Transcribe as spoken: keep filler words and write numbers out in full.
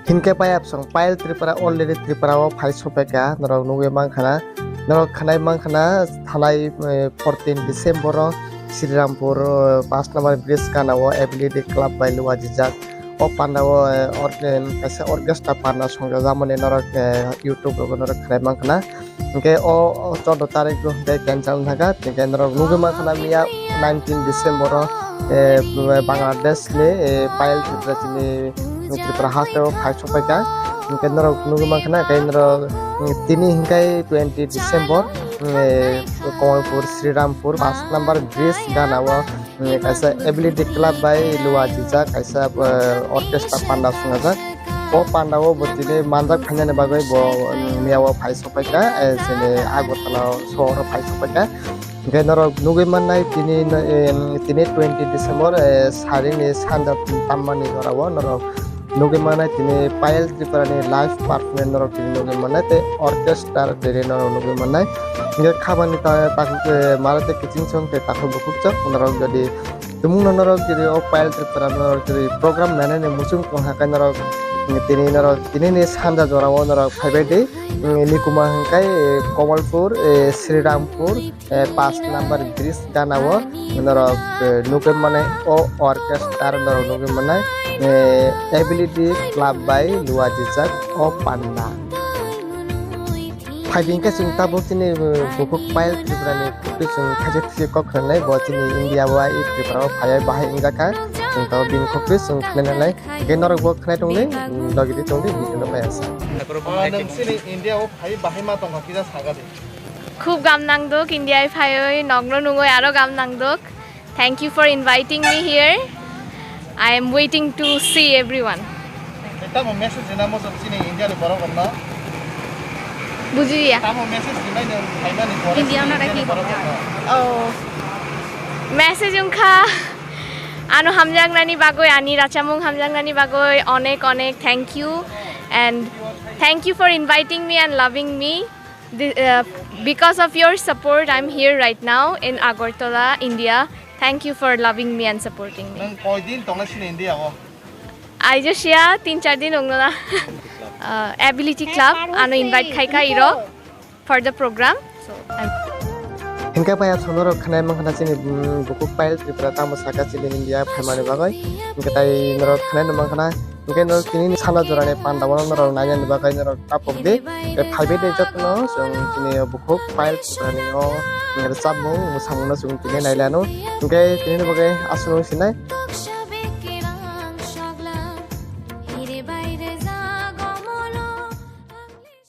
Hinkhe pai absong Payal Tripura already Tripura o phai sopaikha, norok nugwi mankha na, norok khnai mankha na, thalai, eh, fourteen December o Srirampur, eh, paanch number bridge gana o Ability Club bai luajijak. O panda o, eh, or-, eh, kaisa orchestra panda songjak, jamani norok, eh, YouTube rogo norok khnai mankha na. Hinkhe o, o choudo tarik o hinkhe cancel wngkha, hinkhe norok nugwi mankha na miya nineteen December o, eh, Bangladesh ni, eh, Payal Tripura chini Tripura haste o phai sopaikha. Hinkhe norok nugwi mankha na, hinkhe norok, mm, tini hinkhe twenty December, mm, eh, Kamalpur Srirampur paanch number bridge gana o, mm, kaisa Ability Club bai luajijak kaisa, eh, orchestra panda swngjak. O panda o bo tini manjak phainani bagwi bo, mm, miya o phai sopaikha, eh, chini Agartala sohor o phai sopaikha. Hinkhe norok nugwi mannai tini, eh, tini twenty December, eh, sarini sanja tammani jora o norok nugwi mannai tini Payal Tripura ni live performance norok tini nugwi mannai tei orchestra tini norok nugwi mannai. Hinkhe khabani ta-, takhuk, eh, mara tei kiching song tei takhuk bukhuk chok norok jodi tumungno norok tini o Payal Tripura norok tini program nainani muchung tongkha khe norok tini norok tini ni sanja jora o norok phaibai di. Nikuma hinkhe Kamalpur, eh, Srirampur, eh, paanch number bridge gana o norok, eh, nugwi mannai o orchestra norok nugwi mannai, eh, Ability Club bai luajijak o panda. Phaidi hinkhe chwng tabuk chini, eh, bukhuk Payal Tripura ni khukti chwng khaisa thwiwi kok khwnai bo chini India o ai Tripura o phaiwi bahai wngjakha. Chwng tabuk bini khukti chwng khwnai nanai. Hinkhe norok bo khwnai tongdi, logi di tongdi, video no paiya sa. Ah, nwng chini India o phai bahai ma tongkha kisa saga di. Khub gam nangduk, India phaiwi nokno nungwi aro gam nangduk. Thank you for inviting me here. I am waiting to see everyone. Tamo message rina mo chini India ni borok rokno? Bujiya. Tamo message rinai no phaimani borok India no India ni raki borok rokno? Oh. Message wngkha ano hamjaknani bagwi, ani rachamung hamjaknani bagwi onek onek thank you and thank you for inviting me and loving me. The, uh, because of your support, I'm here right now in Agartala, India. Thank you for loving me and supporting me. Nwng koi din tongnai chini India o? Aijosiya tin char din wngna. Uh, Ability Club ano invite khaika iro for the program. So, I'm Hinkhe pai aswk norok khwnai mankha chini, mm, bukhuk Payal Tripura tamo saka chini India phaimani bagwi. Hinkhe tai norok khwnai mankha. Hinkhe no tini salo jorani panda bono norok nainani bagwi norok tapok di. Tei phaibai de jotono chwng chini bukhuk Payal Tripurani o, mm, rwchapmung mwsamungno chwng tini nailano. Hinkhe tini bagwi aswk sinai.